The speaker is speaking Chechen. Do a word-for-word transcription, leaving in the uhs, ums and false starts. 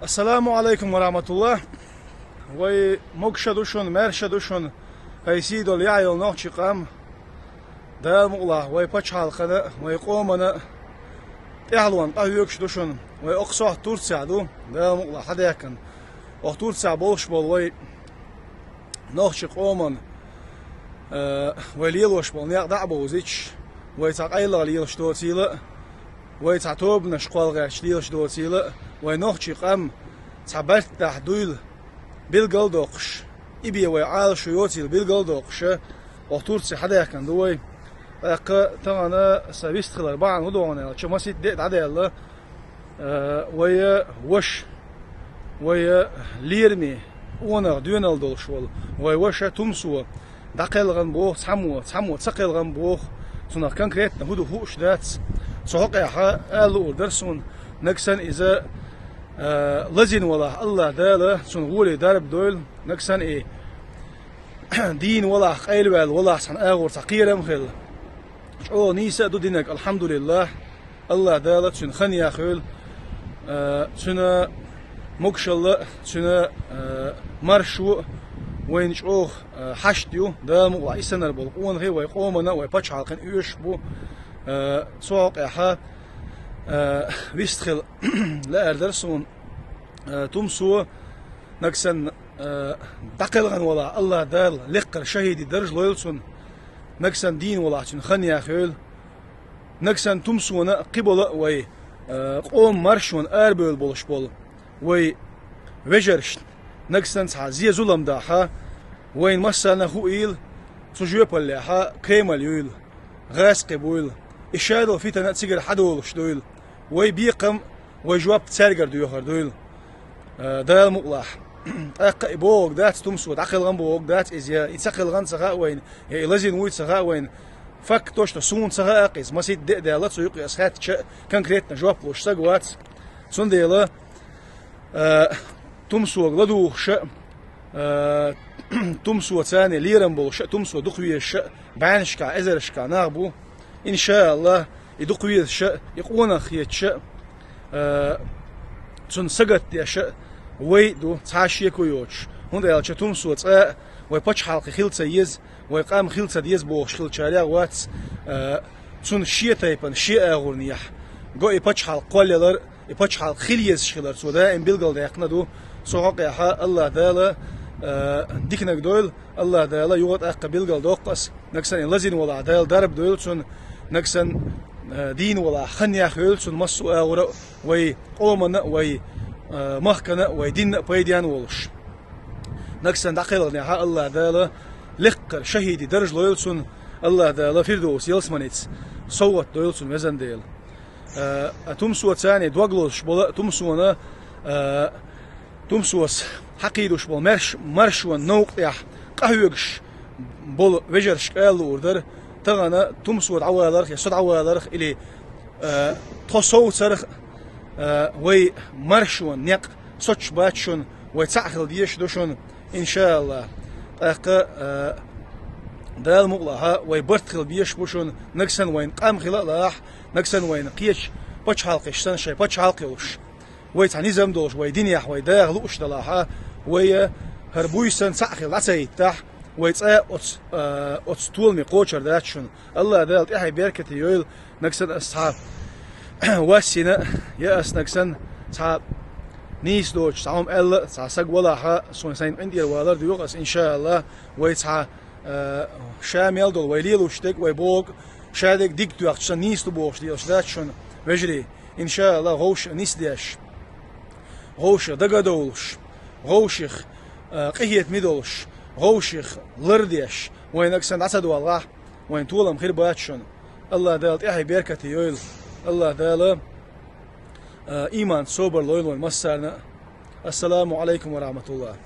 Ассаламу Ӏалайкум ва рахьматуллахӀ. Вай могуш а ду шуна, маьрша а ду шуна, хӀай сий долу яа йолу нохчийн къам. Дала мукъалахь, вай пачхьалкхана, вай къомана тӀаьхьалонан къахьоьгуш ду шуна. Вай окху сохьта Турцехь ду, Дала мукъалахь, хьадаьхкина. Окху Турцехь болуш болу вай нохчийн къоман, э, вай лелош болу некъ дӀа а бовзуьйтуш, вай цхьа къайлаха лелаш доцийла а, вай цхьа тобанаш кхолла гӀерташ лелаш доцийла а, вай нохчийн къам цхьа бартахь дуйла билгал а доккхуш, и бен вай Ӏалашо йоцийла билгал а доккхуш, окху Турце хьадаьхкина ду вай. ТӀаккха тахана сан вистхилар бахьана хӀун ду хьуна аьлча, масийтта де а дӀадаьлла, э, вай ваша, вай лераме, къонах доьналла долуш волу вай ваша Тумсо дӀакхелхина боху цхьаммо, цхьаммо ца кхелхина боху, цунах конкретно хӀун ду хууш дац. Цу хьокъехь ала луур дара суна, нагахь санна иза, э, лазийна валахь, АллахӀ Дала цунна гӀоле дарба дойла, нагахь санна и дийна валахь, къайлаваьлла валахь, цхьана агӀор цхьа кхерам а хилла. ЧӀогӀа нийса а ду динарг, алхьамдулиллахӀ. АллахӀ Дала цуьнан хан яхйойла, а, цуьнан могушалла а, цуьнан, а, маршо а вайна чӀогӀа, а, хьашт ю. Дала мукъалахь, и санна болу къонахий вай къомана а, вай пачхьалкхана а оьшуш бу. А, цу хьокъехь, а, вистхила лаьара дара суна, а, Тумсо, нагахь санна, а, дӀакхелхина валахь, АллахӀ Дала лекхара шахӀидийн даржа лойла цунна, нагахь санна дийна валахь, цуьнан хан яхйойла. Нагахь санна Тумсона а, кхиболу а вай, а, къоман маршонан арабевлла болуш болу вай вежаршна нагахь санна цхьа зен-зулам дахь, вайна массарна а хуийла, цу жоьпаллехь Кремль юйла, гӀазкхи буйла, и шадолу фитна а цигара хьадолуш дуйла, вай бекхам а, вай жоп а цаьргара доьхур дуйла. Э, Дала мукъалахь. ТӀаккха и бохург дац, Тумсо дӀакхелхина бохург дац иза, я и ца кхелхина ца хаьа вайна, я и лазийна вуй ца хаьа вайна. Факт то, что суна ца хаьа иза, масийтта де а даьлла, цу юкъе ас хаьттича а конкретно жоп луш стаг вац. Цундела, э, Тумсога ладугӀуш а, э, Тумсоца цхьаьна лерам болуш а, Тумсо дукха везаш а, бӀеннашкахь, эзарнашкахь нах бу. ИншааллахӀ, и дукха везаш а, и къонах хеташ а, а, цунна сагатдеш а вай а ду, цхьа а шеко йоцуш. ХӀунда аьлча Тумсо цкъа а вай пачхьалкх хила ца еза, вай къам хила ца деза бохуш хиллачарех вац, а, цунна шен тайпана, шен агӀорнехь го и пачхьалкх кхоллаялар, и пачхьалкх хила езаш хилар цо даим билгалдаьккхина ду. Цу хьокъехь АллахӀ Дала, а, диканиг дойла, АллахӀ Дала юха тӀаккха билгалдоккху ас. Нагахь санна и лазийна валахь, Дала дарба дойла цунна, нагахь санна, а, дийна валахь, хан яхйойла цунна массо а агӀора а, вай къомана а, вай, а, махкана а, вай динна а пайденна а волуш. Нагахь санна дӀакхелхинехь АллахӀ Дала лекхара шахӀидийн даржа лойла цунна, АллахӀ Дала Фирдовс ялсаманица совгӀат дойла цунна, везан Дела. А, а Тумсоца цхьаьна дог лозуш болу а, Тумсона, а, Тумсос хьакхийдош болу марш-, маршонан новкъа тӀехь къахьоьгуш болу вежаршка ала луур дара, тахана Тумсо дӀаваларх я со дӀаваларх или, а, тхо совцарх, а, вай маршонан некъ соцуш бац шуна, вай цхьаъ хила дезаш ду шуна, иншааллахӀ. ТӀаккха, а, Дала мукъалахь, вай барт хила безаш бу шуна, нагахь санна вайн къам хила а лахь, нагахь санна вайна кхечу пачхьалкхаш санна шайн пачхьалкх йолуш. Вай цхьа низам долуш, вай динехь, вай даха лууш далахь, вай, а, хӀара буьйсанна цхьаъ хила дӀа ца хӀиттахь, вай цкъа а оцу, а, оцу толаме кхочур дац шуна. АллахӀ Дала тӀаьхье беркате йойла, нагахь санна ас цхьа вас йина, я ас нагахь санна цхьа нийса доцуш цхьа хӀума аьлла, цхьа саг валахь, суна сайна къинтӀера валар доьху ас, иншааллахӀ, вай цхьа, а, ша мел долу, вай лелош дерг, вай бохург, ша дерг дика тоьхча санна нийса ду бохуш лелаш дац шуна, вежарий. ИншааллахӀ, вовшах нисдеш, вовшах дага а довлуш, вовшах, а, къинхетаме долуш, вовшах лардеш, вайн нагахь санна дӀа ца доьлхахь, вайн толам хир бац шуна. АллахӀ Дала тӀаьхье беркате йойла. АллахӀ Дала, а, ийманца собар лойла вайн массарна а. Ассаламу Ӏалайкум ва рахьматуллахӀ.